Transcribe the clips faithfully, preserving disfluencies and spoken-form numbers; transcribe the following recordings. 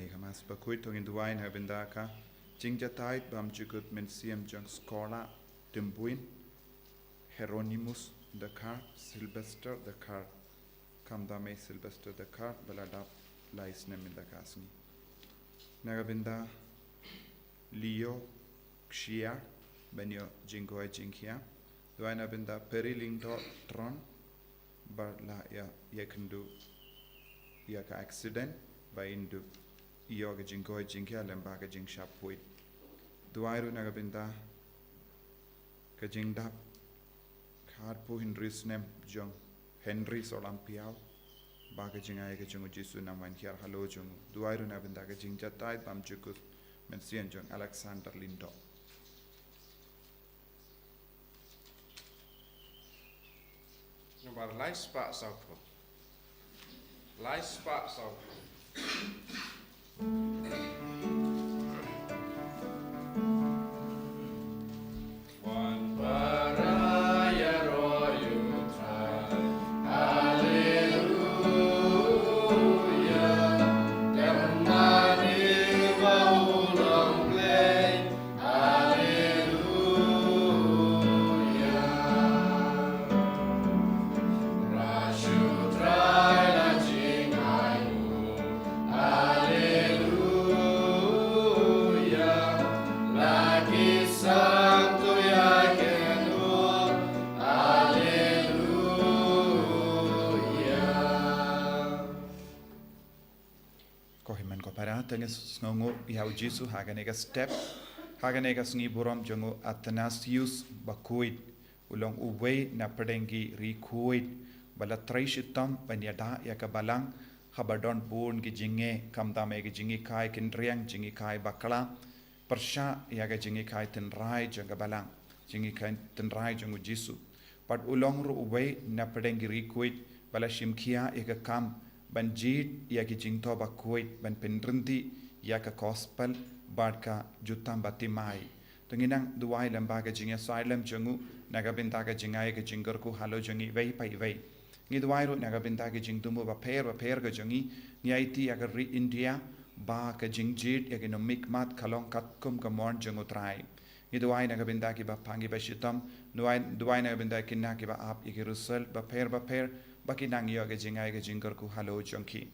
Ka Mass bakhuid. To ngin duwai na ka bynta ka jingjatai bymjukut mynsiem jong Scholar Tymbuin, Hieronymus Dkhar, Sylvester Dkhar, khamtam eh Sylvester Dkhar ba la dap lai snem mynta ka sngi. Na ka bynta Leo Kshiar ban ïoh jingkoit jingkhiah. Duwai na ka bynta Peri Lyngdoh Tron ba la ïa, ïakynduh ïa ka accident ba in duh ïoh ka jingkoit jingkhiah lyngba ka jingshah phuid. Duwai ruh na ka bynta ka jingdap ka arphew hynriew snem jong Henry Solampiaw, ba ka jingai ka jong u Jisu nam wan hiar halor jong u. Duwai ruh na ka bynta ka jingjatai bymjukut mynsiem jong Alexander Lyngdoh. Nombar lai spah sawphew. Lai spah sawphew. Ko hynmen ko para, to ngin sngewnguh ïa u Jisu ha kane ka step, ha kane ka sngi burom jong u Athanasius Bakhuid. U long uwei na pdeng ki riewkhuid ba la trei shitom ban ïada ïa ka balang, haba don bun ki jingeh, khamtam eh ki jinghikai khynriang, jinghikai bakla, pyrshah ïa ka jinghikai tynrai jong ka balang, jinghikai tynrai jong u Jisu. Bad u long ruh uwei na pdeng ki riewkhuid ba la shim khia ïa ka kam ban jied ïa ki jingthoh bakhuid, ban pynryntih ïa ka gospel bad ka jutang baptisma. To ngin nang duwai lyngba ka jingïasaid lem jong u na ka bynta ka jingai ka jingkyrkhu halor jong ngi iwei pa iwei. Ngi duwai ruh na ka bynta ka jingthmu bapher bapher ka jong ngi. Ngi aiti ïa ka ri India ba ka jingjied ïa ki nongmihkhmat ka long katkum ka mon jong u Trai. Ngi duwai na ka bynta kiba pang kiba shitom. Duwai, duwai na ka bynta ki khynnah kiba ap ïa ki result bapher bapher, ba kin nang ïoh ka jingai ka jingkyrkhu halor jong ki.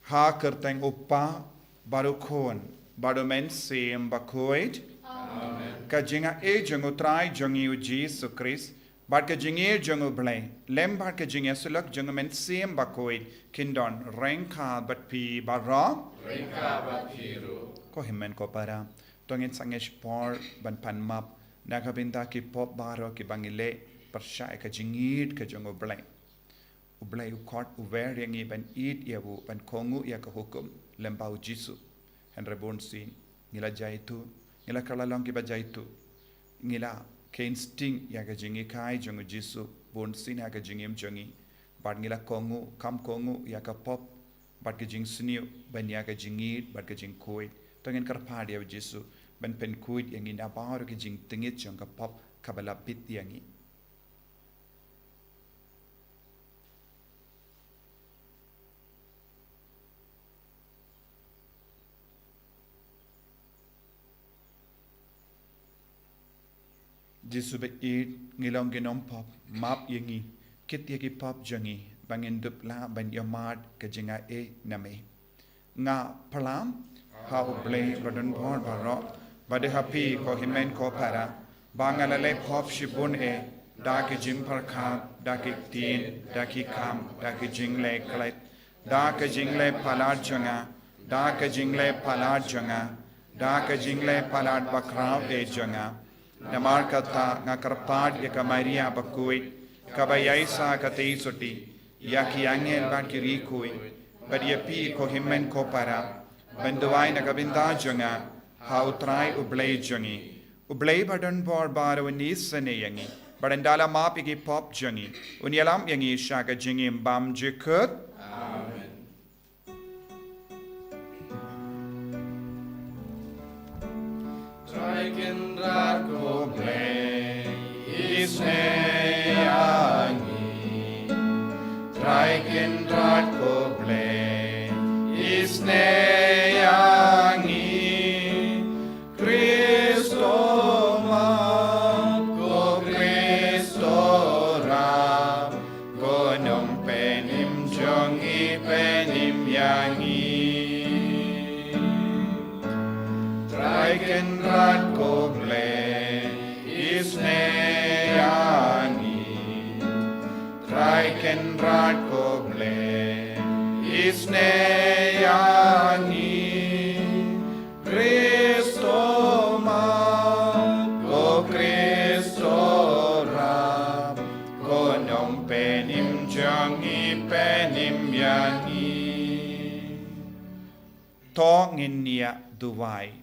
Ha ka kyrteng u Kpa bad u Khun bad u Mynsiem Bakhuid. Amen. Ka jingaiei jong u Trai jong ngi u Jisu Khrist bad ka jingïeit jong u Blei lem bad ka jingïasyllok jong u Mynsiem Bakhuid kin don ryngkat bad phi baroh. Ryngkat bad phi ruh. Ko hynmen ko para, to ngin sangeh por ban pan map na ka bynta ki pop baroh kiba ngi leh pyrshah ïa ka jingïeit ka jong u Blei. U Blei u khot, u wer ïa ngi ban ïeit ïa u, ban kohnguh ïa ka hukum lyngba u Jisu. Hynrei bunsien ngi la jaithuh, ngi la kylla long kiba jaithuh. Ngi la kheiñ sting ïa ka jinghikai jong u Jisu bunsien ha ka jingim jong ngi. Bad ngi la kohnguh, kham kohnguh ïa ka pop bad ka jingsniew ban ïa ka jingïeit bad ka jingkhuid. To ngin kyrpad ïa u Jisu ban pynkhuid ïa ngi na baroh ki jingtngit jong ka pop kaba la bit ïa ngi. Jisu ba ïeit, ngi long ki nongpop, map ïa ngi, kit ïa ki pop jong ngi, ba ngin dup lah ban ïohmad ka jingaiei na me. Nga pyrshang ha u Blei badonbor baroh, bad ha phi ko hynmen ko para, ba nga la leh pop shibun eh, da ki jingpyrkhat, da ki ktien, da ki kam, da ki jingleh klet, da ka jingleh palat jong nga, da ka jingleh palat jong nga, da ka jingleh palat bakhraw eh jong nga. Namar kata nga kyrpad ïa ka Maria bakhuid, kaba ïaishah katei sotti, ïa ki angel bad ki riewkhuid, bad ïa phi ko hynmen ko para, ban duwai na ka bynta jong nga ha u Trai u Blei jong ngi. U Blei badonbor baroh un isynei ïa ngi, bad un da la map ïa ki pop jong ngi, un ïalam ïa ngi sha ka jingim bymjukut. Amen. Trai Kynrad ko Blei, isynei ïa ngi. Trai Kynrad ko Blei, Isnei ïa ngi, Khristo Mat, ko Khristo Rap, ko Nongpynim jong ngi, pynim ïa ngi. Trai Kynrad ko Blei, isnei ïa ngi. Trai Kynrad ko Blei, isnei ïa ngi. Khristo Mat, ko Khristo Rap, ko Nongpynim jong ngi, pynim ïa ngi. To ngin ïa duwai.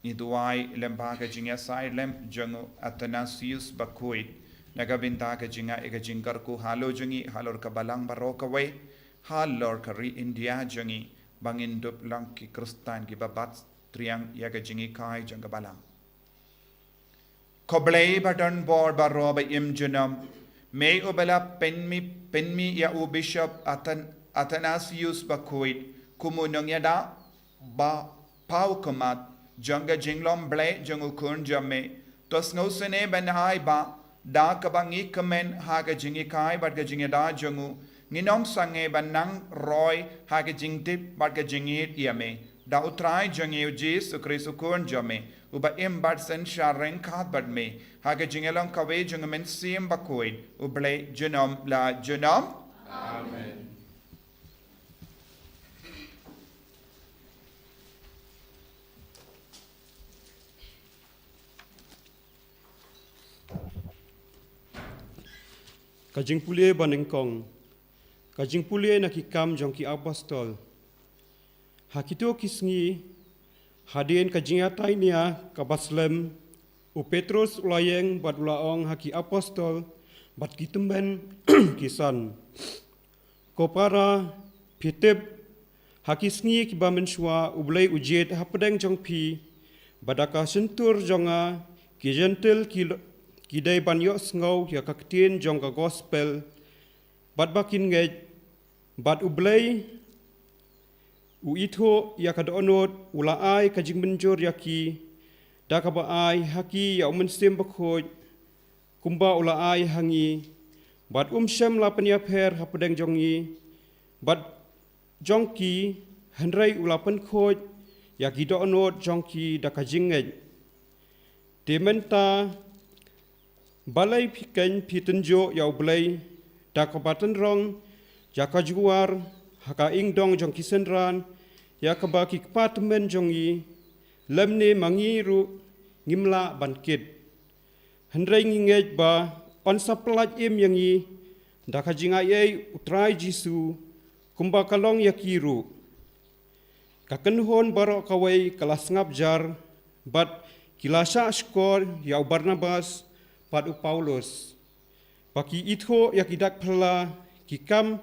Ngi duwai lem bad ka jingïasaid lem jong u Athanasius Bakhuid, na ka bynta ka jingïaid ka jingkyrkhu halor jong ngi, halor ka balang baroh kawei, halor ka ri India jong ngi, ba ngin dup long ki Khristan kiba bat triang ïa ka jinghikai jong ka balang. Ko Blei ba don bor baroh ba im junom, me uba la pynmih, pynmih ïa u Bishop Athan-, Athanasius Bakhuid kum u nongïada ba paw khmat jong ka jinglong Blei jong u Khun jong me. To sngewsynei ban ai ba da kaba ngi kmen ha ka jinghikai bad ka jingïada jong u, ngin ym sangeh ban nang roi ha ka jingtip bad ka jingïeit ïa me. Da u Trai jong ngi u Jisu Khrist u Khun jong me, uba im bad synshar ryngkat bad me ha ka jingïalong kawei jong u Mynsiem Bakhuid, U Blei junom la junom. Amen. Ka jingpule banyngkong. Ka jingpule na Ki Kam jong ki Apostol. Ha kito ki sngi, hadien ka jingïatai nia kaba slem, u Petrus u la ïeng bad u la ong ha ki apostol bad ki tymmen ki san. Ko para, phi tip, ha ki sngi kiba mynshuwa U Blei u jied hapdeng jong phi, ba da ka shyntur jong nga, ki Jentil ki, ki dei ban ïohsngew ïa ka ktien jong ka gospel, bad ba kin ngeit, bad U Blei u ithuh ïa ka dohnud, u la ai ka jingmynjur ïa ki, da kaba ai ha ki ïa u Mynsiem Bakhuid, kumba u la ai ha ngi, bad um shym la pynïapher hapdeng jong ngi bad jong ki, hynrei u la pynkhuid ïa ki dohnud jong ki da ka jingngeit. Te mynta, balei phi khein phi tynjuh ïa U Blei da kaba tynrong ïa ka jwar ha ka ingdong jong ki synran, ïa kaba ki kpa tymmen jong ngi, lymne ma ngi ruh ngim lah ban kit. Hynrei ngi ngeit ba yn sa pyllait im ïa ngi da ka jingaiei U Trai Jisu, kumba ka long ïa ki ruh. Ka kynhun baroh kawei ka la sngap jar, bad ki la shah shkor ïa u Barnabas bad u Paulus, ba ki ithuh ïa ki dak phylla ki kam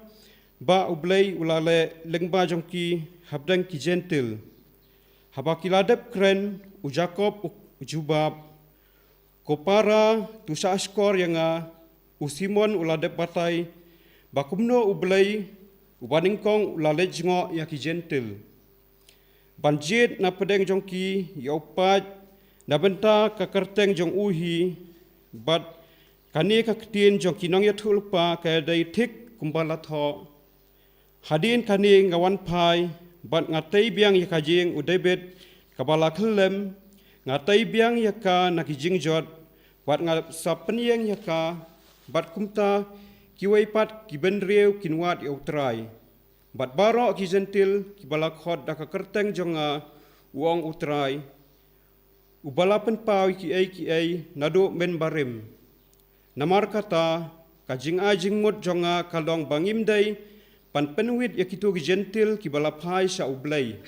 ba U Blei u la leh lyngba jong ki hapdeng ki Jentil. Haba ki la dep kren, u Jakob u jubab, Ko para, to shah shkor ïa nga. U Simon u la dep batai ba kumno U Blei uba nyngkong u la leit jngoh ïa ki Jentil, ban jied na pdeng jong ki ïa u paid na bynta ka kyrteng jong u hi. Bad kane ka ktien jong ki nongïathuhlypa ka dei thik kumba la thoh. Hadien kane nga wan phai, bad nga tei biang ïa ka jing u David kaba la khyllem, nga tei biang ïa ka na ki jingjot, bad nga sa pynïeng ïa ka, bad kumta kiwei pat ki bynriew kin wad ïa U Trai. Bad baroh ki Jentil kiba la khot da ka kyrteng jong nga, u ong U Trai, uba la pynpaw ïa kiei kiei naduh mynbarim. Namar kata, ka jingai jingmut jong nga ka long ba ngim dei ban pynwit ïa kito ki Jentil kiba la phai sha U Blei.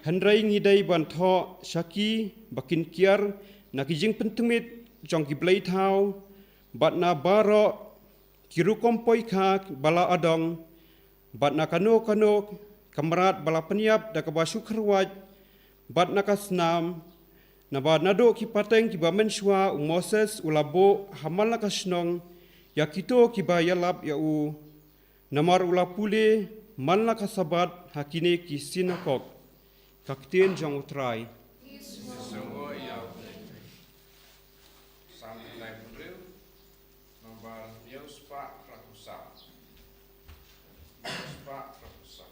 Hynrei ngi dei ban thoh sha ki ba kin kiar na ki jingpyntmit jong ki blei thaw, bad na baroh ki rukom poikha ba la adong, bad na kano kano ka mrad ba la pynïap da kaba shu kyrwat, bad na ka snam, naba naduh ki pateng kiba mynshuwa u Moses u la buh ha man la ka shnong ïa kito kiba ïalap ïa u. Namar u la pule Man la ka Sabbath ha kine ki synagog, ka ktien jong U Trai. Psalm hynriew, nombar hynñiew spah hynriew phew saw. Hynñiew spah hynriew phew saw.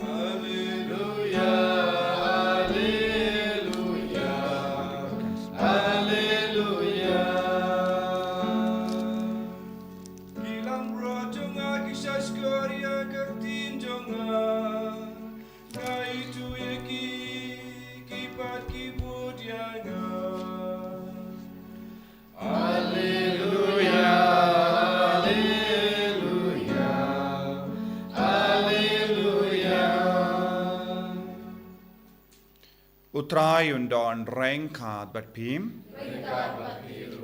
Alleluia, alleluia, alleluia. Ki langbrot jong nga ki shahshkor ïa ka ktien jong nga. Nga ithuh ïa ki, ki pat ki bud ïa nga. Alleluia, alleluia, alleluia. U Trai un don ryngkat bad phi.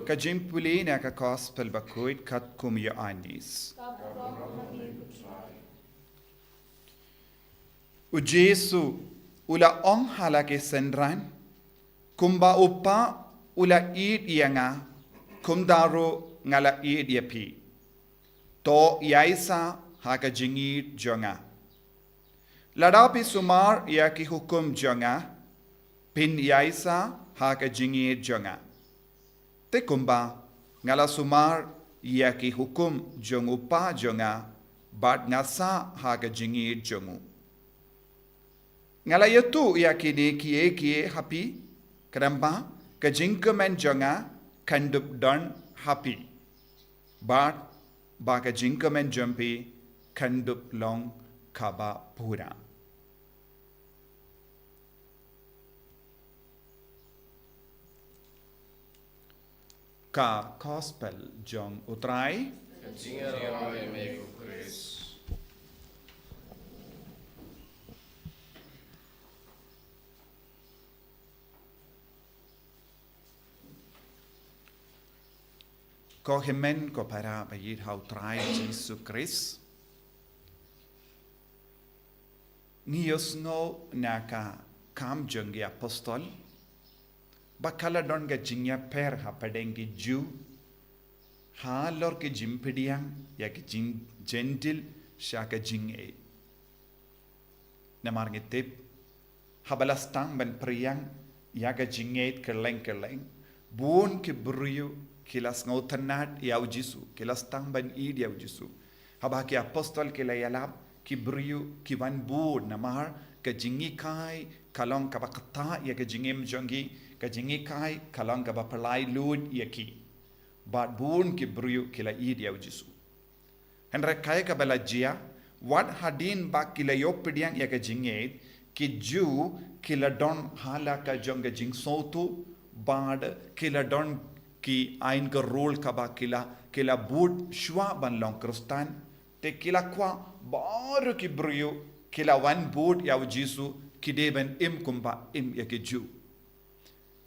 Ka jingpule na ka Gospel bakhuid katkum u Ïoannis. U Jisu u la ong ha la ki synran, kumba u Kpa u la ïeit ïa nga, kumta ruh nga la ïeit ïa phi. To ïaisah ha ka jingïeit jong nga. Lada phi sumar ïa ki hukum jong nga, phin ïaisah ha ka jingïeit jong nga. Te kumba nga la sumar ïa ki hukum jong u Kpa jong nga, bad nga sah ha ka jingïeit jong u. Nga la ïathuh ïa kine kiei kiei ha phi, khnang ba ka jingkmen jong nga kan dup don ha phi, bad ba ka jingkmen jong phi kan dup long kaba pura. Ka Gospel jong u Trai. Ka jingïarap ïa me ko Khrist. Ko hynmen ko para ba ïeit ha u Trai Jisu Khrist. Ngi ïohsngew na ka Kam jong ki Apostol ba ka la don ka jingïapher hapdeng ki Jiw halor ka jingpdiang ïa ka jing-, Jentil sha ka jingngeit. Namar ngi tip, haba la sdang ban pdiang ïa ka jingngeit kylleng kylleng, bun ki briew ki la sngewtynnad ïa u Jisu, ki la sdang ban ïeit ïa u Jisu. Haba ki Apostol ki la ïalap, ki briew ki wan bun, namar ka jinghikai ka long kaba ktah ïa ka jingim jong ki, Ka jinghikai ka long kaba pynlait lut ïa ki. Bad bun ki briew ki la ïeit ïa u Jisu. Hynrei kaei kaba la jia, wat hadien ba ki la ïoh pdiang ïa ka jingïeit, ki Jiw ki la don ha la ka jong ka jingsngewthuh, bad ki la don ki aiñ ka rule kaba ki la, ki la bud shuwa ban long Khristan, te ki la kwah baroh ki briew ki la wan bud ïa u Jisu ki dei ban im kumba im ïa ki Jiw.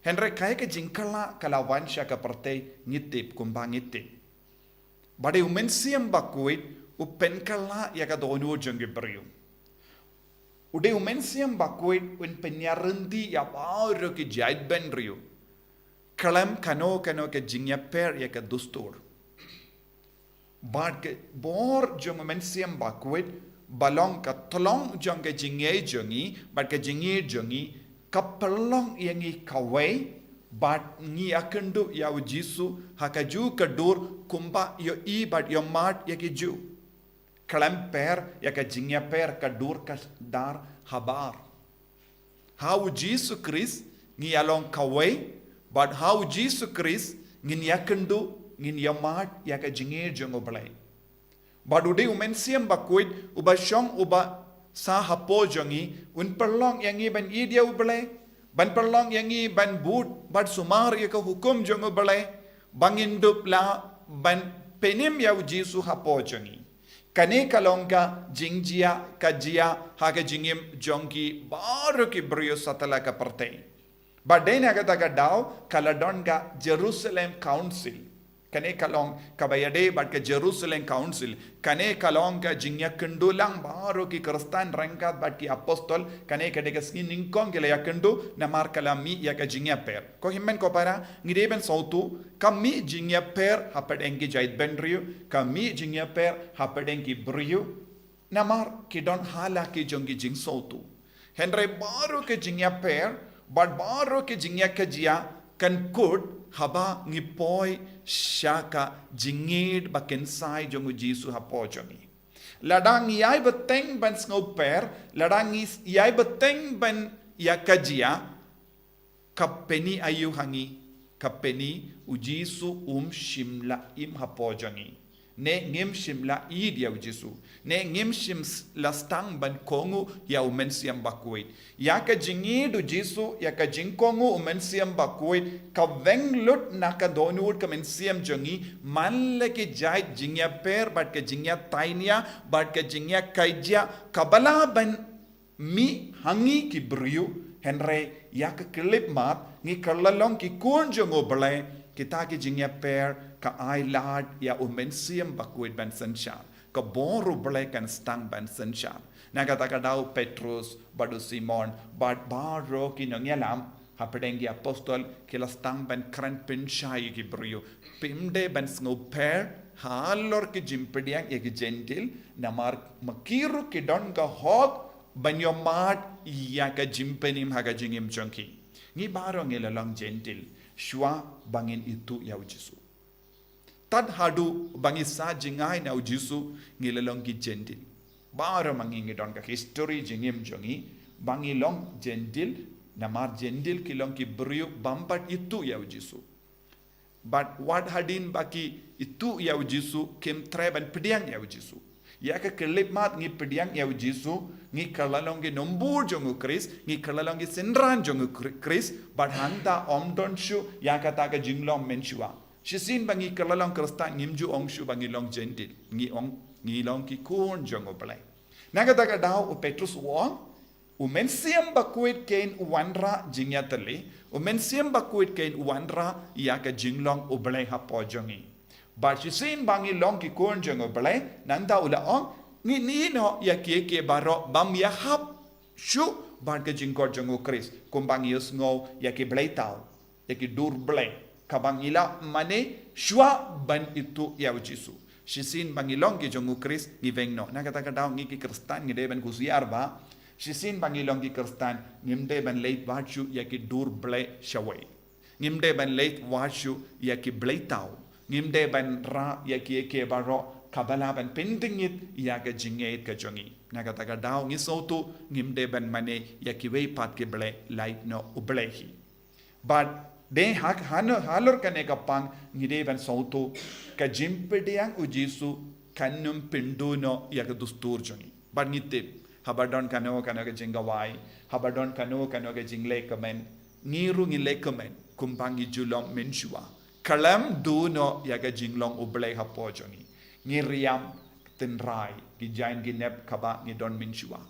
Hynrei kaei ka jingkylla ka la wan sha ka pyrthei, ngi tip kumba ngi tip. Ba dei u Mynsiem Bakhuid u pynkylla ïa ka dohnud jong ki briew. U dei u Mynsiem Bakhuid un pynïaryntih ïa baroh ki jaitbynriew. Khlem kano kano ka jingïapher ïa ka dustur. Bad ka bor jong u Mynsiem Bakhuid, ba long ka tyllong jong ka jingïeit jong ngi, bad ka jingïeit jong ngi, ka pynlong ïa ngi kawei, bad ngi ïakynduh ïa u Jisu, ha ka juh ka dur, kumba ïohi bad ïohmad ïa ki Jiw. Khlem pher ïa ka jingïapher ka dur ka dar habar. Ha u Jisu Khrist ngi ïalong kawei, bad ha u Jisu Khrist ngin ïakynduh, ngin ïohmad ïa ka jingïeit jong u Blei. Bad u dei u Mynsiem Bakhuid, uba shong uba sah hapoh jong ngi, un pynlong ïa ngi ban ïeit ïa u Blei, ban pynlong ïa ngi ban bud, bad sumar ïa ka hukum jong u Blei, ba ngin dup lah ban pynim ïa u Jisu hapoh jong ngi. Kane ka long ka jingjia, ka jia, ha ka jingim jong ki baroh ki briew satlak ka pyrthei. Bad dei na kata ka daw, ka la don ka Jerusalem Council. Kane ka long kaba ïadei bad ka Jerusalem Council. Kane ka long ka jingïakynduh lang baroh ki Khristan ryngkat bad ki apostol. Kane ka dei ka sngi nyngkong ki la ïakynduh, namar ka la mih ïa ka jingïapher. Ko hynmen ko para, ngi dei ban sngewthuh, ka mih jingïapher hapdeng ki jaitbynriew, ka mih jingïapher hapdeng ki briew. Namar ki don ha la ki jong ki jingsngewthuh. Hynrei baroh ki jingïapher, bad baroh ki jingïakajia, kan kut haba ngi poi sha ka jingïeit ba kynsai jong u Jisu hapoh jong ngi. Lada ngi ïai bteng ban sngewpher, lada ngi ïai bteng ban ïakajia, ka pyni aïu ha ngi, ka pyni u Jisu um shym la im hapoh jong ngi. Ne ngim shym la ïeit ïa u Jisu. Ne ngim shym s-, la sdang ban kohnguh ïa u Mynsiem Bakhuid. Ïa ka jingïeit u Jisu, ïa ka jingkohnguh u Mynsiem Bakhuid, ka weng lut na ka dohnud ka mynsiem jong ngi, man la ki jait jingïapher, bad ka jingïatainia, bad ka jingïakajia, kaba lah ban mih ha ngi ki briew, hynrei ïa ka khyllipmat, ngi kylla long ki khun jong u Blei, kita ki jingïapher, ka ai lad ïa u Mynsiem Bakhuid ban synshar, ka bor u Blei kan sdang ban synshar. Na kata ka daw Petrus, bad u Simon, bad baroh ki nongïalam, hapdeng ki apostol, ki la sdang ban kren pynshai ïa ki briew. Phim dei ban sngewpher, halor ki jingpdiang ïa ki Jentil, namar ma ki ruh ki don ka hok, ban ïohmad ïa ka jingpynim ha ka jingim jong ki. Ngi baroh ngi la long Jentil, shuwa ba ngin ithuh ïa u Jisu. Tad haduh ba ngi sah jngai na u Jisu ngi la long ki Jentil. Baroh ma ngi ngi don ka history jingim jong ngi, ba ngi long Jentil, namar Jentil ki long ki briew bym pat ithuh ïa u Jisu. Bad wat hadien ba ki ithuh ïa u Jisu, kim treh ban pdiang ïa u Jisu. Ïa ka khyllipmat ngi pdiang ïa u Jisu, ngi kylla long ki nongbud jong u Khrist, ngi kylla long ki synran jong u Khri-, Khrist, bad hangta ym don shuh ïa kata ka jinglong mynshuwa. Shisien ba ngi kylla long Khristan, ngim ju ong shuh ba ngi long Jentil, ngi ong, ngi long ki khun jong u Blei. Na kata ka daw u Petrus u ong, u Mynsiem Bakhuid kein u wanrah jingïatylli, u Mynsiem Bakhuid kein u wanrah ïa ka jinglong u Blei hapoh jong ngi. Bad shisien ba ngi long ki khun jong u Blei, nangta u la ong, ngin ïehnoh ïa kiei kiei baroh bym ïahap shuh bad ka jingkhot jong u Khrist, kumba ngi ïohsngew ïa ki bleithaw, ïa ki dur Blei, kaba ngi la mane shuwa ban ithuh ïa u Jisu. Shisien ba ngi long ki jong u Khrist, ngi weng noh. Na kata ka daw ngi ki Khristan ngi dei ban kusiar ba, shisien ba ngi long ki Khristan, ngim dei ban leit wad shuh ïa ki dur Blei shawei. Ngim dei ban leit wad shuh ïa ki bleithaw. Ngim dei ban rah ïa kiei kiei baroh kaba lah ban pyntngit ïa ka jingngeit ka jong ngi. Na kata ka daw ngi sngewthuh, ngim dei ban mane ïa kiwei pat ki blei lait noh u Blei hi. Bad dei ha, hano, halor kane ka pang ngi dei ban sngewthuh ka jingpdiang u Jisu kan ym pynduh noh ïa ka dustur jong ngi. Bad ngi tip, haba don kano kano ka jingkhawai, haba don kano kano ka jingleh kmen, ngi ruh ngi leh kmen kumba ngi ju long mynshuwa. Khlem duh noh ïa ka jinglong U Blei hapoh jong ngi. Ngi riam tynrai, ki jaiñ ki nep kaba ngi don mynshuwa.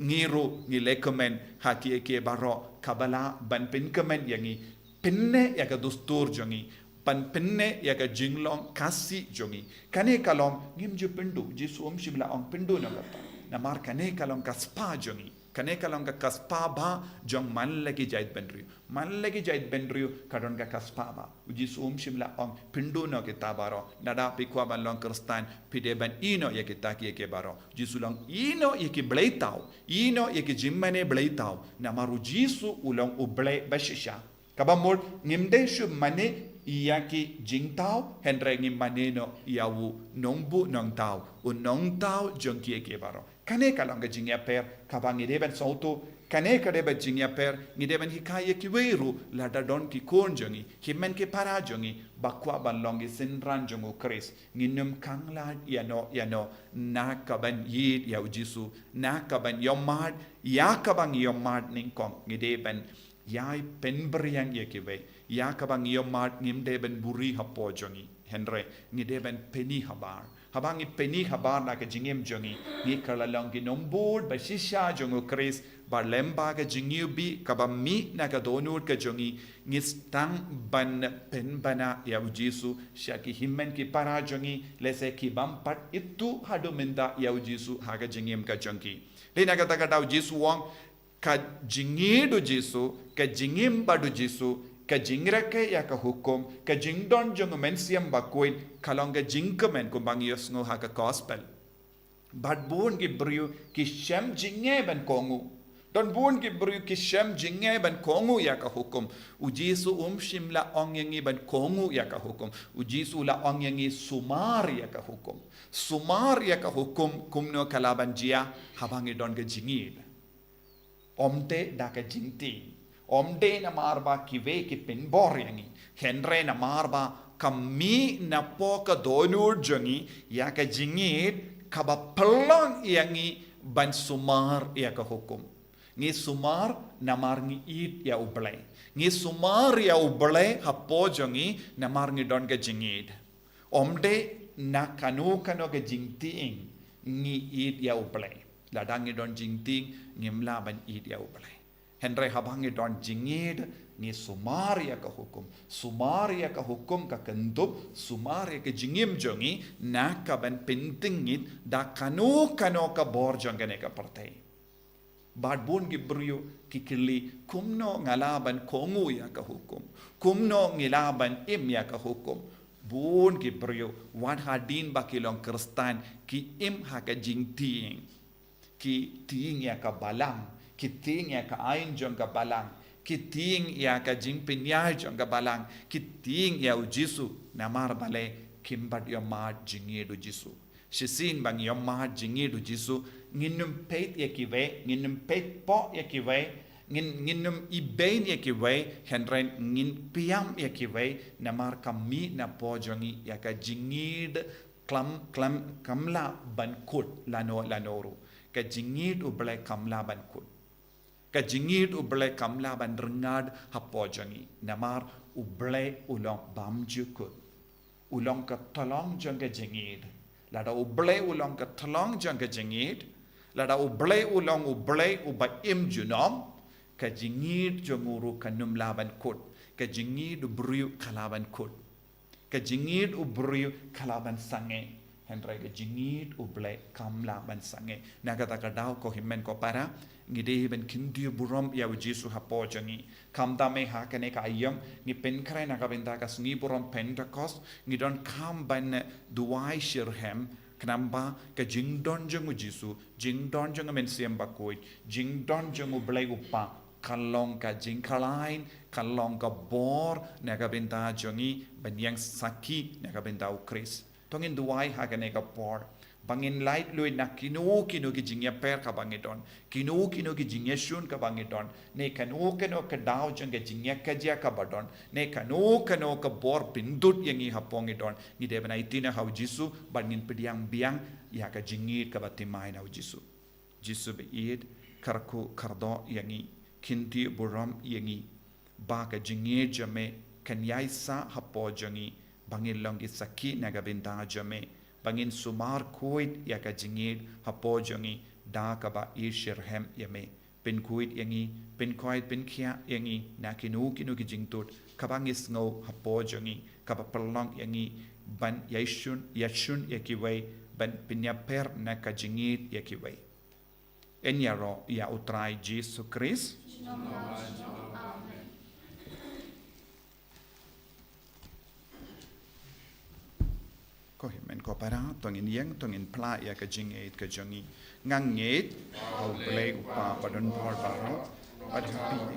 Ngi ruh ngi leh kmen ha kiei kiei baroh kaba lah ban pynkmen ïa ngi, pynneh ïa ka dustur jong ngi, ban pynneh ïa ka jinglong khasi jong ngi. Kane ka long ngim ju pynduh, Jisu um shym la ong pynduh noh kata. Namar kane ka long ka spah jong ngi. Kane ka long ka, ka spah bah jong man la ki jaitbynriew. Man la ki jaitbynriew ka don ka, ka spah bah. U Jisu um shym la ong pynduh noh kita baroh. Lada phi kwah ban long Khristan, phi dei ban ïehnoh ïa kita kiei kiei baroh. U Jisu u ong ïehnoh ïa ki bleitaw, ïehnoh ïa ki jingmane bleitaw. Namar u Jisu u long U Blei bashisha. Kaba mut ngim dei shuh mane ïa ki jingthaw, hynrei ngi mane noh ïa u Nongbuh Nongthaw, u Nongthaw jong kiei kiei baroh. Kane ka long ka jingïapher kaba ngi dei ban sngewthuh. Kane ka dei ka jingïapher ngi dei ban hikai ïa kiwei ruh, lada don ki khun jong ngi, ki hynmen ki para jong ngi ba kwah ban long ki synran jong U Khrist. Ngin ym khanglad ïano ïano na ka ban ïeit ïa u Jisu, na ka ban ïohmad ïa kaba ngi ïohmad nyngkong. Ngi dei ban ïai pynbri ïa kiwei. Ïa kaba ngi ïohmad ngim dei ban buri hapoh jong ngi, hynrei ngi dei ban pyni habar. Haba ngi pyni habar na ka jingim jong ngi, ngi kylla long ki nongbud bashisha jong U Khrist, bad lyngba ka jingïohi kaba mih na ka dohnud ka jong ngi, ngi sdang ban pynbna ïa u Jisu sha ki hynmen ki para jong ngi, lehse ki bym pat ithuh haduh mynta ïa u Jisu ha ka jingim ka jong ki. Dei na kata ka daw u Jisu u ong, ka jingïeit u Jisu, ka jingim bad u Jisu, ka jingrakhe ïa ka hukum, ka jingdon jong u Mynsiem Bakhuid, ka long ka jingkmen kumba ngi ïohsngew ha ka gospel. Bad bun ki briew ki shem jingeh ban kohnguh. Don bun ki briew ki shem jingeh ban kohnguh ïa ka hukum. U Jisu um shym la ong ïa ngi ban kohnguh ïa ka hukum. U Jisu u la ong ïa ngi sumar ïa ka hukum. Sumar ïa ka hukum kumno ka lah ban jia, haba ngi don ka jingïeit. Ym dei da ka jingtieng. Ym dei namar ba kiwei ki pynbor ïa ngi, hynrei namar ba ka mih napoh ka dohnud jong ngi ïa ka jingïeit kaba pynlong ïa ngi ban sumar ïa ka hukum. Ngi sumar namar ngi ïeit ïa U Blei. Ngi sumar ïa U Blei hapoh jong ngi namar ngi don ka jingïeit. Ym dei na kano kano ka jingtieng ngi ïeit ïa U Blei. Lada ngi don jingtieng, ngim lah ban ïeit ïa U Blei. Hynrei haba ngi don jingïeit, ngi sumar ïa ka hukum. Sumar ïa ka hukum ka kynthup sumar ïa ka jingim jong ngi na ka ban pyntngit da kano kano ka bor jong kane ka pyrthei. Bad bun ki briew ki kylli, kumno nga lah ban kohnguh ïa ka hukum? Kumno ngi lah ban im ïa ka hukum? Bun ki briew, wat hadien ba ki long Khristan, ki im ha ka jingtieng. Ki tieng ïa ka balang, ki tieng ïa ka aiñ jong ka balang, ki tieng ïa ka jingpynïaid jong ka balang, ki tieng ïa u Jisu, namar balei? Kim pat ïohmad jingïeit u Jisu. Shisien ba ngi ïohmad jingïeit u Jisu, ngin ym peit ïa kiwei, ngin ym peit poh ïa kiwei, ngin, ngin ym ibeiñ ïa kiwei, hynrei ngin piam ïa kiwei, namar ka mih napoh jong ngi ïa ka jingïeit klam, klam, kam lah ban kut lano lano ruh. Ka jingïeit U Blei kam lah ban kut. Ka jingïeit U Blei kam lah ban ryngad hapoh jong ngi. Namar U Blei u long bymjukut. U long ka tyllong jong ka jingïeit. Lada U Blei u long ka tyllong jong ka jingïeit, lada U Blei u long U Blei uba im junom, ka jingïeit jong u ruh kan ym lah ban kut. Ka jingïeit u briew ka lah ban kut. Ka jingïeit u briew ka lah ban sangeh. Hynrei ka jingïeit U Blei kam lah ban sangeh. Na kata ka daw ko hynmen ko para, ngi dei ban kyntiew burom ïa u Jisu hapoh jong ngi. Khamtam eh ha kane ka aïom, ngi pynkhreh na ka bynta ka sngi burom Pentekost, ngi donkam ban duwai shitrhem, khnang ba ka jingdon jong u Jisu, jingdon jong u Mynsiem Bakhuid, jingdon jong U Blei U Kpa, kan long ka jingkhlaiñ, kan long ka bor na ka bynta jong ngi ban ïeng sakhi na ka bynta u Khrist. To ngin duwai ha kane ka por. Ba ngin laitluid na kino kino ki jingïapher kaba ngi don, kino kino ki jingïashun kaba ngi don, ne kano kano ka daw jong ka jingïakajia kaba don, ne kano kano ka bor pyndud ïa ngi hapoh ngi don, ngi dei ban aiti na ha u Jisu, bad ngin pdiang biang ïa ka jingïeit kaba thymmai na u Jisu. Jisu ba ïeit, kyrkhu kyrdoh ïa ngi, kynti burom ïa ngi, ba ka jingïeit jong me kan ïaisah hapoh jong ngi, ba ngin long ki sakhi na ka bynta jong me, ba ngin sumar khuid ïa ka jingïeit hapoh jong ngi, da kaba ishitrhem ïa me. Pynkhuid ïa ngi, pynkhuid pynkhiah ïa ngi na kino kino ki jingtut kaba ngi sngew hapoh jong ngi, kaba pynlong ïa ngi ban ïashun, ïashun ïa kiwei, ban pynïapher na ka jingïeit ïa kiwei. Yn ïaroh ïa u Trai Jisu Khrist. Ko hynmen ko para, to ngin ïeng, to ngin phla ïa ka jingngeit ka jong ngi. Nga ngeit ha U Blei U Kpa ba don bor baroh, bad ha u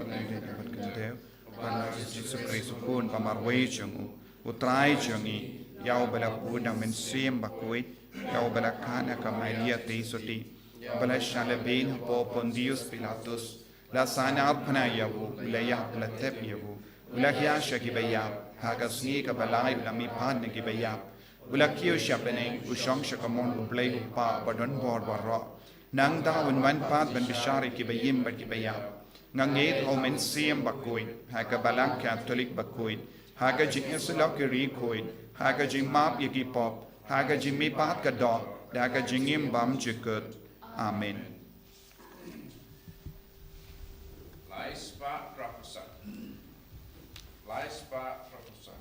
Trai Jisu Khrist U Khun ba marwei jong u, U Trai jong ngi, ïa uba la bud da u Mynsiem Bakhuid, ïa uba la khang ha ka Maria Theisotti, uba la shah lehbeiñ hapoh Pontius Pilatus, la sahnarphna ïa u, u la ïap, la thep ïa u, u la hiar sha kiba ïap, ha ka sngi kaba lai u la mihpat na kiba ïap, u la kiew sha bneng, u shong sha kamon U Blei U Kpa ba don bor baroh. Nangta un wan pat ban bishar ïa kiba im bad kiba ïap. Nga ngeit ha u Mynsiem Bakhuid, ha ka Balang Katholik bakhuid, ha ka jingïasyllok ki riewkhuid, ha ka jingmap ïa ki pop, ha ka jingmihpat ka doh, da ka jingim bymjukut. Amen. Lai spah phra phew san. Lai spah phra phew san.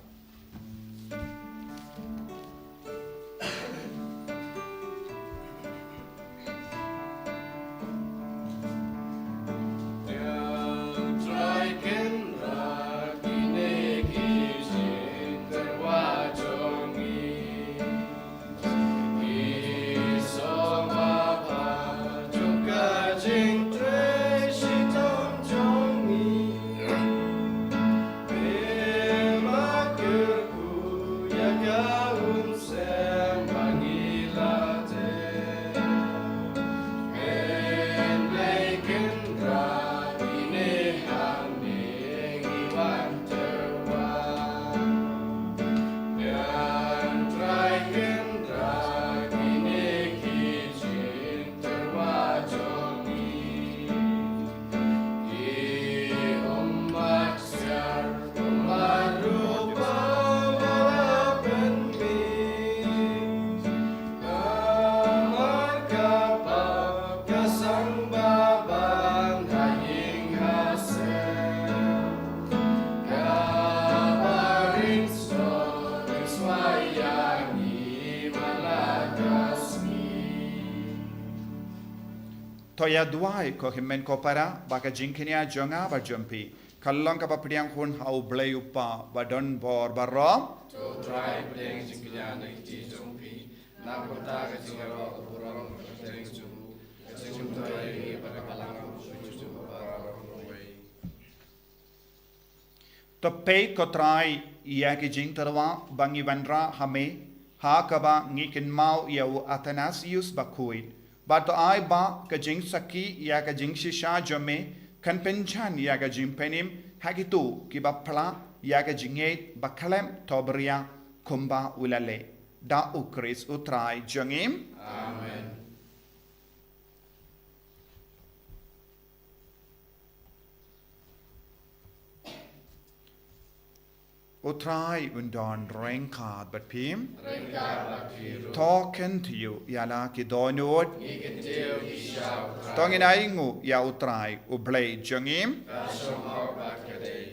To ïa duwai ko hynmen ko para, ba ka jingkñia jong nga bad jong phi kan long kaba pdiang hun ha U Blei U Kpa ba don bor baroh. To Trai, pdiang jingkñia na ki kti jong phi, na ka bynta ka jingïaroh ka burom ka kyrteng jong u, ka jingmyntoi ïa ngi bad ka balang ka jong u baroh kawei. To peit ko Trai ïa ki jingtyrwa ba ngi wanrah ha me, ha kaba ngi kynmaw ïa u Athanasius Bakhuid. Bad to ai ba ka jingsakhi ïa ka jingshisha jong me kan pynjan ïa ka jingpynim ha kito kiba phla ïa ka jingngeit ba khlem thohbria kumba u la leh. Da U Khrist U Trai jong ngi. Amen. U Trai un don ryngkat bad phi. Ryngkat bad phi ruh. To kyntiew ïa la ki dohnud. Ngi kyntiew ïa U Trai. To ngin ainguh ïa U Trai U Blei jong ngi. Ka shong hok bad ka dei.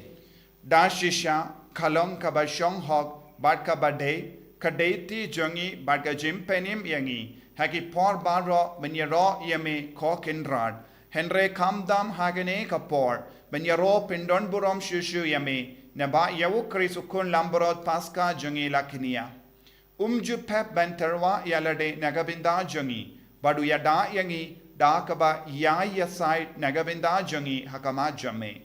Da shisha ka long kaba shong hok bad kaba dei ka dei ti jong ngi bad ka jingpynim ïa ngi ha ki por baroh ban ïaroh ïa me ko Kynrad. Hynrei khamtam ha kane ka por ban ïaroh pyndonburom shuh shuh ïa me, naba ïa U Khrist U Khun Langbrot Paska jong ngi la kñia. Um ju pep ban tyrwa ïa lade na ka bynta jong ngi, bad u ïada ïa ngi da kaba ïai ïasaid na ka bynta jong ngi ha khmat jong me.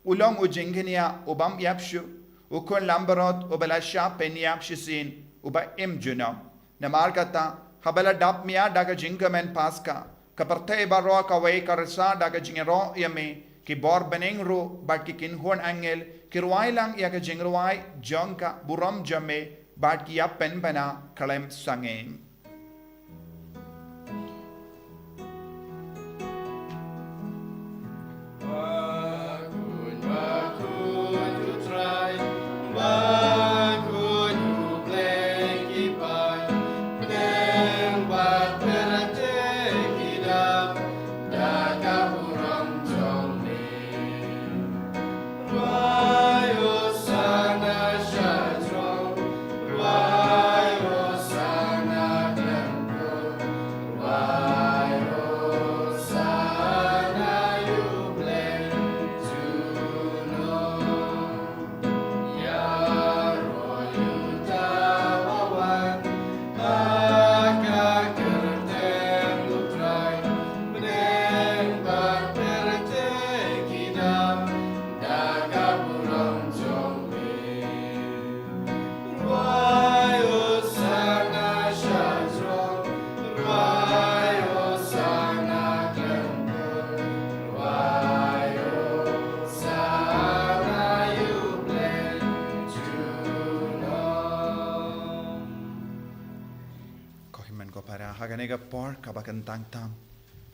U long u jingkñia u bym ïap shuh, U Khun Langbrot uba la shah pynïap shisien, uba im junom. Namar kata, Haba la dap mia da ka jingkmen Paska, ka pyrthei baroh kawei ka risa da ka jingïaroh ïa me, ki bor bneng ruh bad ki kynhun angel ki rwai lang ïa ka jingrwai jong ka burom jong me, bad ki ïa pynbna khlem sangeh. Ko hynmen ko para, ha kane ka por kaba kyntang tam,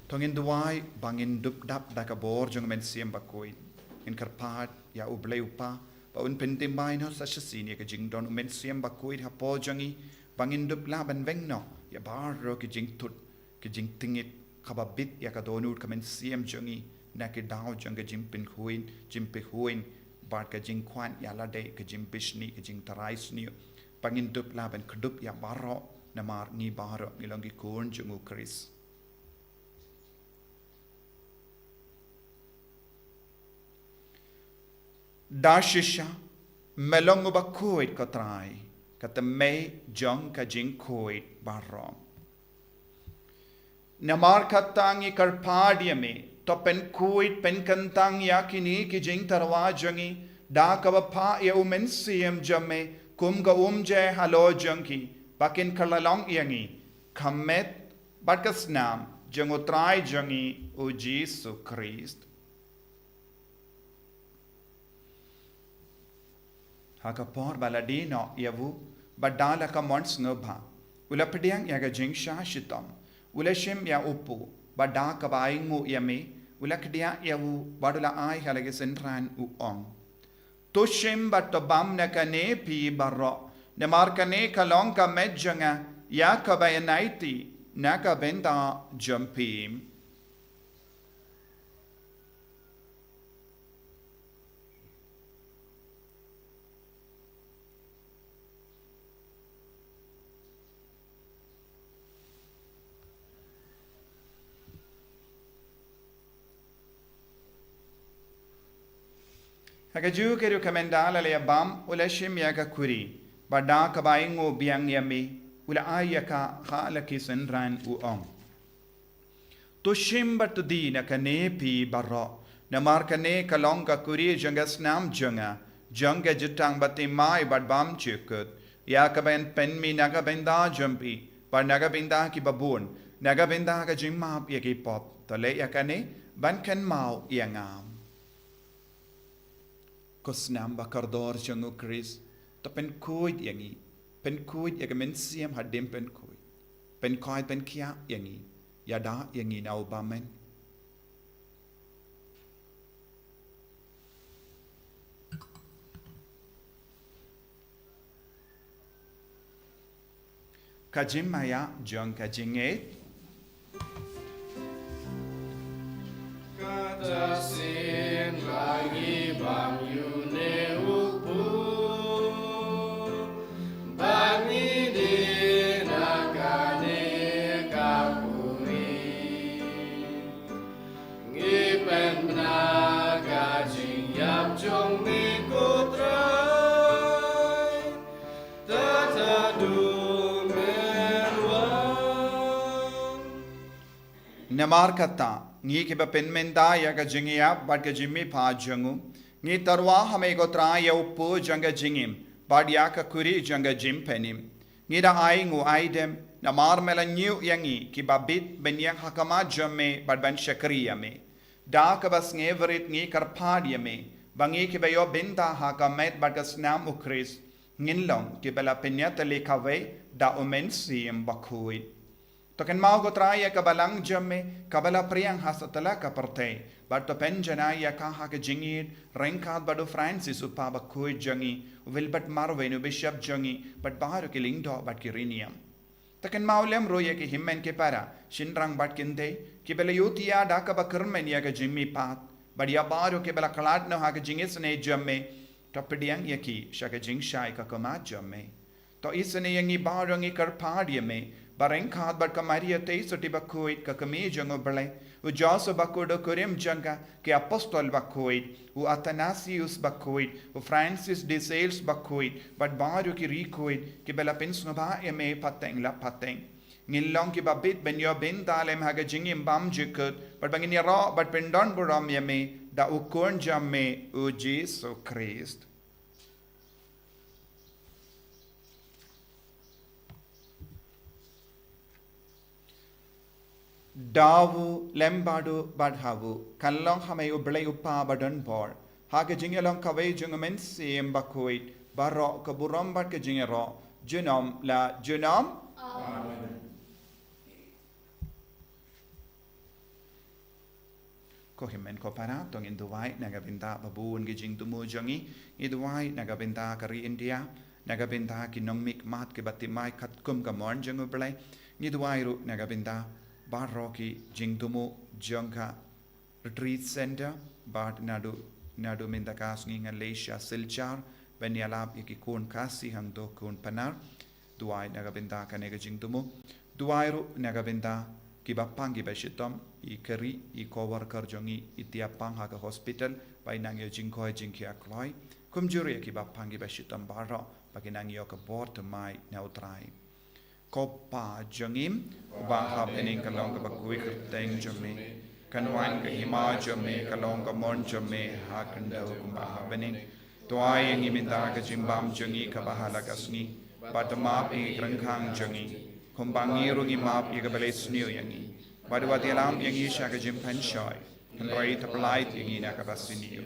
to ngin duwai ba ngin dup dap da ka bor jong U Mynsiem Bakhuid. Ngin kyrpad ïa U Blei U Kpa ba un pynthymmai noh sa shisien ïa ka jingdon U Mynsiem Bakhuid hapoh jong ngi, ba ngin dup lah ban weng noh ïa baroh ki jingthut, ki jingtngit, kaba bit ïa ka dohnud ka mynsiem jong ngi na ki daw jong ka jingpynhuin, jingpynhuin, bad ka jingkwah ïa lade, ka jingbishni, ka jingtharai sniew, ba ngin dup lah ban kdup ïa baroh, namar ngi baroh ngi long ki khun jong U Khrist. Da shisha, me long uba khuid ko Trai, ka tymmen jong ka jingkhuid baroh. Namar kata ngi kyrpad ïa me, to pynkhuid pynkyntang ïa kine ki jingtyrwa jong ngi, da kaba phah ïa U Mynsiem jong me kum ka umjai halor jong ki, ba kin kylla long ïa ngi ka met bad ka snam jong U Trai jong ngi U Jisu Khrist. Ha ka por ba la die noh ïa u, bad da la ka mon sngewbha, u la pdiang ïa ka jingshah shitom, u la shim ïa u pu, bad da kaba ainguh ïa me, u la kdiah ïa u, bad u la ai ha la ki synran, u ong: To shim bad to bam na kane phi baroh, namar kane ka long ka met jong nga ïa kaba ïa aiti na ka bynta jong phi. Ha kajuh ka rukom, ynda la ïa bam, u la shim ïa ka khuri, bad da kaba ainguh biang ïa me, u la ai ïa ka ha la ki synran, u ong: To shim bad to die na kane phi baroh, namar kane ka long ka khuri jong ka snam jong nga, jong ka jutang baptismai bad bam jingkut, ïa kaba yn pynmih na ka bynta jong phi bad na ka bynta kiba bun, na ka bynta ka jingmap ïa ki pop. To leh ïa kane ban kynmaw ïa nga. Ko snam ba kordor jong U Khrist, to pynkhuid ïa ngi, pynkhuid ïa ka mynsiem hadien pynkhuid, pynkhuid pynkhiah ïa ngi, ïada ïa ngi na u bymman. Ka jingmaïa jong ka jingngeit. Kata sien ba ngi bam ïa une u pu, ba ngi die na kane ka khuri. Ngi pynbna ka jingïap jong me ko Trai, tad haduh men wan. Namar kata, ngi kiba pynmynta ïa ka jingïap bad ka jingmihpat jong u, ngi tyrwa ha me ko Trai ïa u pu jong ka jingim, bad ïa ka khuri jong ka jingpynim. Ngi da ai nguaidem, namar me la ñiew ïa ngi kiba bit ban ïeng ha khmat jong me bad ban shakri ïa me. Da kaba sngewrit ngi kyrpad ïa me, ba ngi kiba ïoh bynta ha ka met bad ka snam u Khrist, ngin long kiba la pynïatylli kawei da u Mynsiem Bakhuid. To kynmaw ko Trai ïa ka balang jong me, kaba la phriang ha satlak ka pyrthei, bad to pynjanai ïa ka ha ka jingïeit, ryngkat bad u Francis u Papa bakhuid jong ngi, u Wilbert Marwein u Bishop jong ngi, bad baroh ki lyngdoh bad ki riewniam. To kynmaw lem ruh ïa ki hynmen ki para, shynrang bad kynthei, kiba la ïohthiah da kaba kyrmen ïa ka jingmihpat, bad ïa baroh kiba la khlad noh ha ka jingisynei jong me, to pdiang ïa ki sha ka jingshai ka khmat jong me. To isynei ïa ngi baroh, ngi kyrpad ïa me, ba ryngkat bad ka Maria Theisotti bakhuid, ka kmie jong u Blei, u Joseph bakhuid u kurim jong ka, ki apostol bakhuid, u Athanasius bakhuid, u Francis de Sales bakhuid, bad baroh ki riewkhuid kiba la pynsngewbha ïa me pateng la pateng. Ngin long kiba bit ban ïoh bynta lem ha ka jingim bymjukut, bad ba ngin ïaroh bad pyndonburom ïa me da u Khun jong me u Jisu Khrist. Da u lem bad u bad ha u, kan long ha me u Blei u Kpa badonbor, ha ka jingïalong kawei jong u Mynsiem Bakhuid, baroh ka burom bad ka jingïaroh, junom la junom. Amen. Ko hynmen ko para, to ngin duwai na ka bynta ba bun ki jingthmu jong ngi, ngi duwai na ka bynta ka ri India, na ka bynta ki nongmihkhmat kiba thymmai katkum ka mon jong u Blei, ngi duwai ruh na ka bynta baroh ki jingthmu jong ka Retreat Center, bad naduh, naduh mynta ka sngi ngan leit sha Silchar ban ïalap ïa ki khun Khasi hangto khun Pnar. Duwai na ka bynta kane ka jingthmu. Duwai ruh na ka bynta kiba pang kiba shitom, i kari, i co-worker jong ngi, i tiap pang ha ka hospital, ba i nang ïoh jingkhuid jingkhiah kloi. Kumjuh ruh ïa kiba pang kiba shitom baroh, ba ki nang ïoh ka bor thymmai na u Trai. Ko Pa jong ngi uba ha bneng, ka long kaba khuid ka kyrteng jong me. Kan wan ka hima jong me, ka long ka mon jong me ha khyndew kumba ha bneng. To ai ïa ngi mynta ka jingbam jong ngi kaba ha la ka sngi. Bad to map ïa ngi ki ryngkhang jong ngi, kumba ngi ruh ngi map ïa kiba leh sniew ïa ngi. Bad wat ïalam ïa ngi sha ka jingpynshoi, hynrei to pyllait ïa ngi na kaba sniew.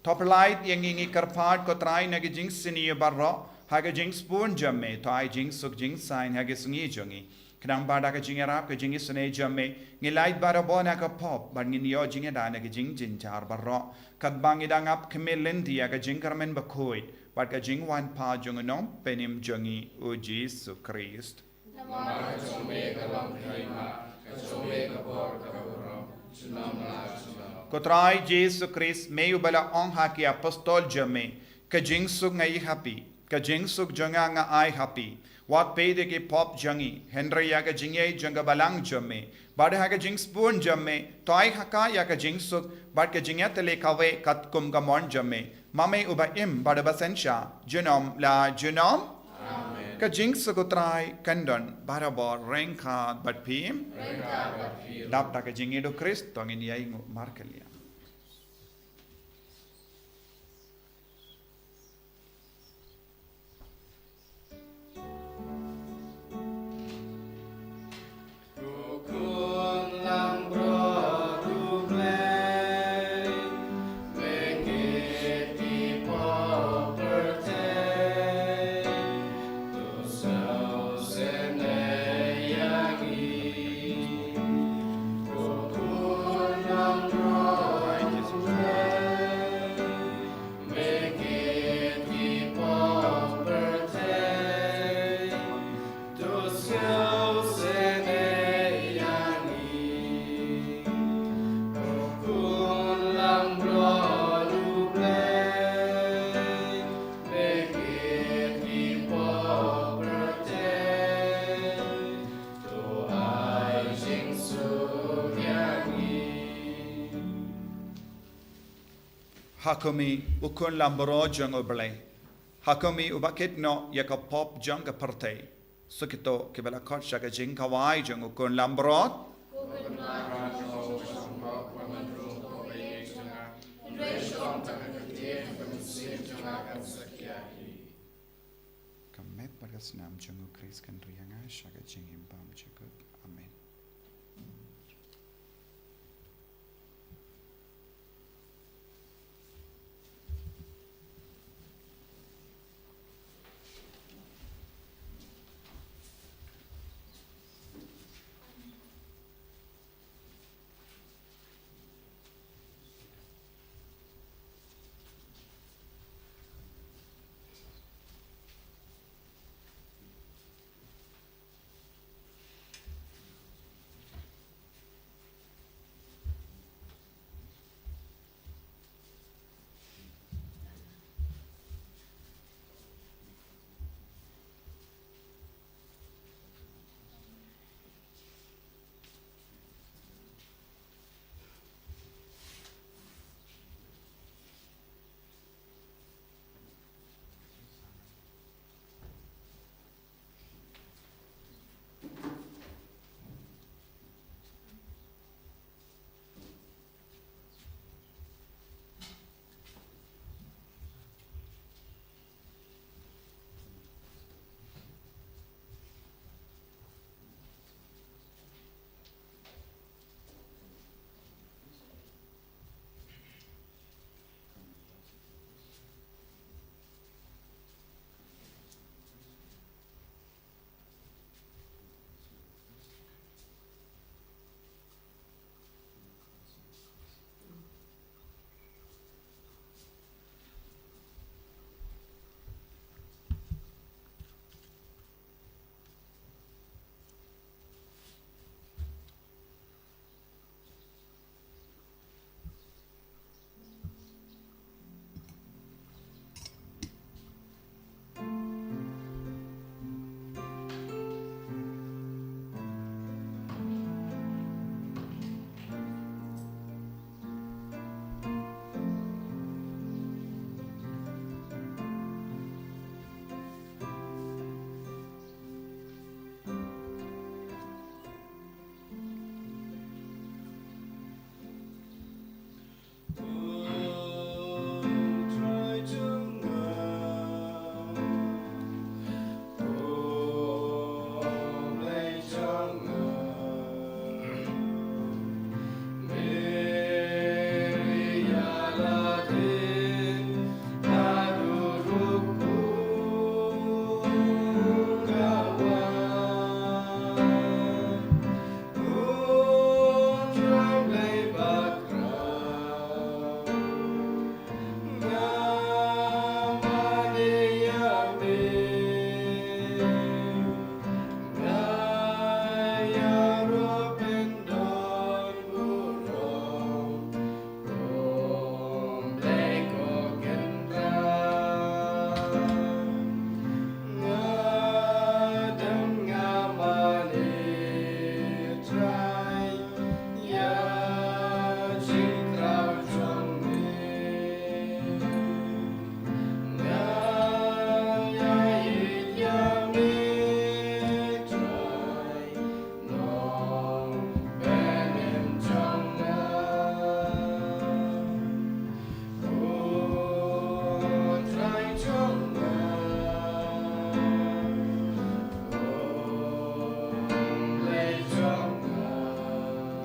To pyllait ïa ngi, ngi kyrpad ko Trai, na ki jingsniew baroh ha ka jingsbun jong me. To ai jingsuk jingsaiñ ha ki sngi jong ngi, khnang ba da ka jingïarap ka jingisynei jong me, ngin lait barabor na ka pop, bad ngin ïoh jingïada na ki jingjynjar baroh, katba ngi dang ap khmih lynti ïa ka jingkyrmen bakhuid bad ka jingwan pat jong u Nongpynim jong ngi u Jisu Khrist. Namar ka jong me ka long ka hima, ka jong me ka bor, ka burom, junom la junom. Ko Trai Jisu Khrist, me uba la ong ha ki apostol jong me, ka jingsuk nga ai ha phi, ka jingsuk jong nga nga ai ha phi. Wat peit ïa ki pop jong ngi, hynrei ïa ka jingïeit jong ka balang jong me. Bad ha ka jingsbun jong me, to ai ha ka ïa ka jingsuk bad ka jingïatylli kawei katkum ka mon jong me, ma me uba im bad uba synshar junom la junom. Amen. Ka jingsuk u Trai kan don barabor ryngkat bad phi. Ryngkat bad phi. Dap da ka jingïeit u Khrist, to ngin ïainguh markylliang. Ha khmih, u Khun Lambrot jong U Blei. Ha khmih, uba kit noh ïa ka pop jong ka pyrthei. Sa kito kiba la khot sha ka jingkhawai jong u Khun Lambrot. Ka met bad Ka snam jong U Khrist kan ri ha nga sha ka jingim bymjukut. Amen.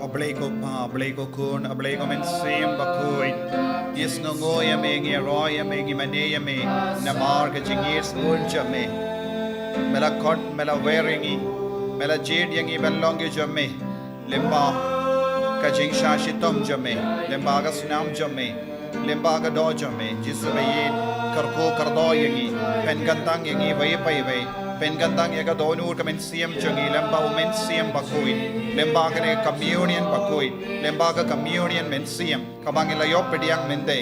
A Blei ko Pa, a Blei ko Khun, a Blei ko Mynsiem Bakhuid. Ngi sngewnguh ïa me, ngi ïaroh ïa me, ngi mane ïa me namar ka jingïeit sngewbha jong me. Me la khot, me la wer ïa ngi, me la jied ïa ngi ban long ki jong me. Lyngba ka jingshah shitom jong me, lyngba ka snam jong me, lyngba ka doh jong me, Jisu ba ïeit, kyrkhu kyrdoh ïa ngi, pynkyntang ïa ngi iwei pa iwei, pynkyntang ïa ka dohnud ka mynsiem jong ngi lyngba U Mynsiem Bakhuid, lyngba kane ka communion bakhuid, lyngba ka communion mynsiem kaba ngi la ïoh pdiang mynta,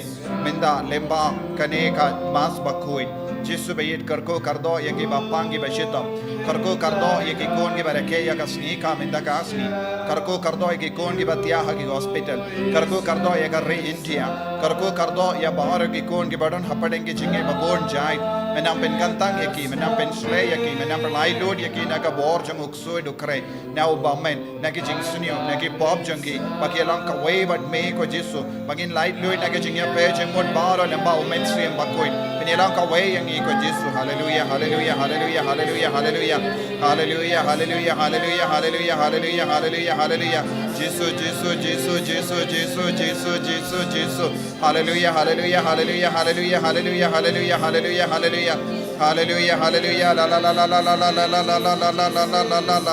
mynta lyngba kane ka Mass bakhuid. Jisu ba ïeit, kyrkhu kyrdoh ïa kiba pang kiba shitom. Kyrkhu kyrdoh ïa ki khun kiba rakhe ïa ka sngi ka mynta ka sngi. Kyrkhu kyrdoh ïa ki khun kiba thiah ha ki hospital. Kyrkhu kyrdoh ïa ka ri India. Kyrkhu kyrdoh ïa baroh ki khun kiba don hapdeng ki jingeh ba bun jait. Me nang pynkyntang ïa ki, me nang pynshlei ïa ki, me nang pynlait lut ïa ki na ka bor jong U Ksuid U Khreh, na u bymman, na ki jingsniew, na ki pop jong ki, ba ki long kawei bad me ko Jisu, Ba ngin laitluid na ka jingïapher jingmut baroh lyngba U Mynsiem Bakhuid. Pynïalam kawei ïa ngi ko Jisu. Haleluya, haleluya, haleluya, haleluya, haleluya. Haleluya, haleluya, haleluya, haleluya, haleluya, haleluya, haleluya. Jisu, Jisu, Jisu, Jisu, Jisu, Jisu, Jisu, Jisu. Haleluya, haleluya, haleluya, haleluya, haleluya, haleluya, haleluya, haleluya. Haleluya, haleluya, la, la,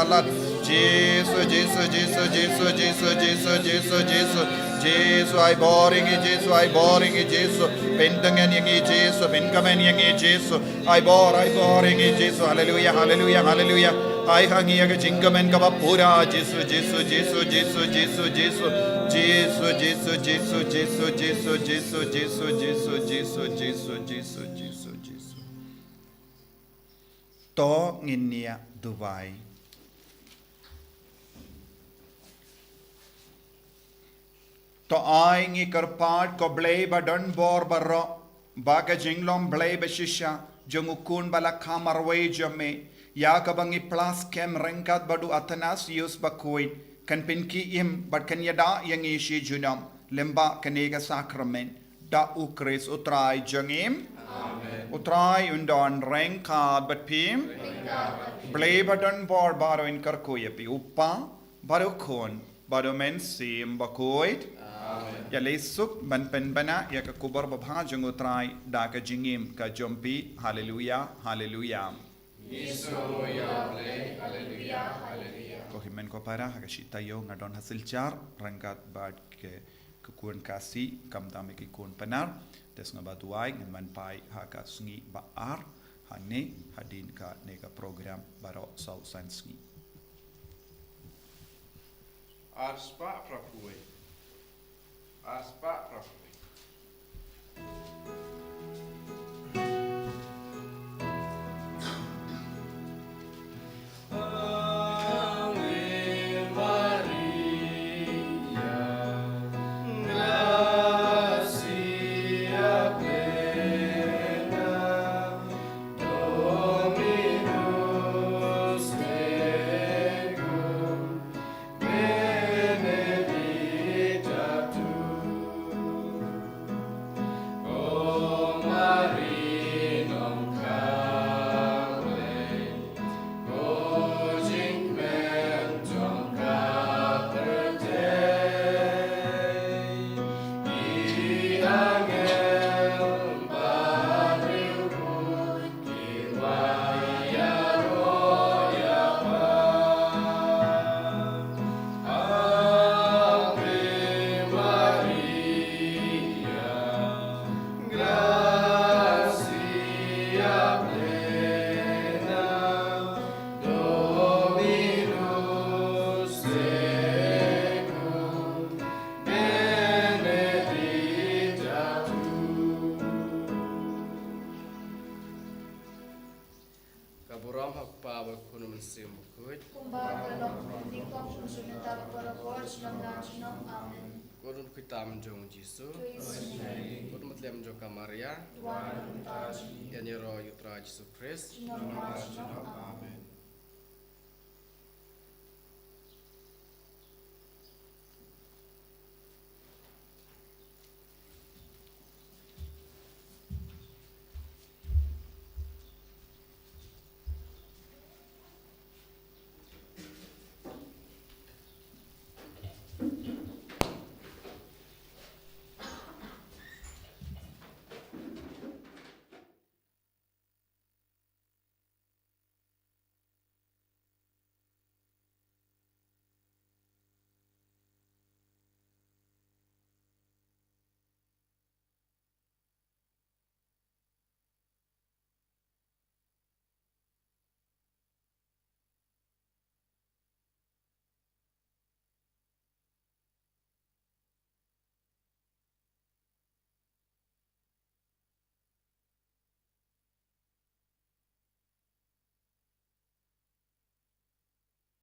la. Jisu, Jisu, Jisu, Jisu, Jisu, Jisu, Jisu, Jisu. Jisu, ai bor ïa ngi Jisu, ai bor ïa ngi Jisu. Pyntngen ïa ngi Jisu, pynkmen ïa ngi Jisu. Ai bor, ai bor ïa ngi Jisu. Haleluya, haleluya, haleluya. Ai ha ngi ïa ka jingkmen kaba pura Jisu, Jisu, Jisu, Jisu, Jisu, Jisu. Jisu, Jisu, Jisu, Jisu, Jisu, Jisu, Jisu, Jisu, Jisu, Jisu, Jisu, Jisu, Jisu. To ngin ïa duwai. To ai ngi kyrpad ko Blei ba don bor baroh, ba ka jinglong Blei ba shisha jong u Khun ba la kha marwei jong me, ïa kaba ngi plas kem ryngkat bad u Athanasius Bakhuid, kan pynkhie im bad kan ïada ïa ngi shi junom lyngba kane ka sakramen. Da U Khrist U Trai jong ngi. Amen. U Trai un don ryngkat bad phi. Blei ba don bor baroh un kyrkhu ïa phi, u Kpa, bad u Khun, bad u Mynsiem Bakhuid. Amen. Ïaleh suk ban pynbna ïa ka khubor babha jong U Trai da ka jingim ka jong phi. Haleluya, haleluya. Ngi sngew ïa Blei, haleluya, haleluya. Ko hynmen ko para, ha ka shi taïew nga don ha Silchar ryngkat bad ki khun Khasi, khamtam ki khun Pnar. Te sngewbha duwai, ngin wan phai ha ka sngi ba ar hangne, hadien kane ka program baroh saw san sngi. Ar spah phra phew wei. Ar spah phra phew wei. Ave Maria, gratia plena, Dominus tecum, benedicta tu O Maria, non cale, o jingkmen jong ka pyrthei. I angel ba riewspah ki wan ïaroh ïa pha. Ave Maria, gratia plena, Dominus tecum, benedicta tu. Ka burom ha u Kpa bad u Khun bad u Mynsiem Bakhuid. Kumba ka long, kumba ka long, kumba ka long, kumba ka long, kumba ka long. Ka don ka tam jong u Jisu. Ka don ka tam jong ka Maria. Ïa ngi ro ïa u Trai Jisu Khrist.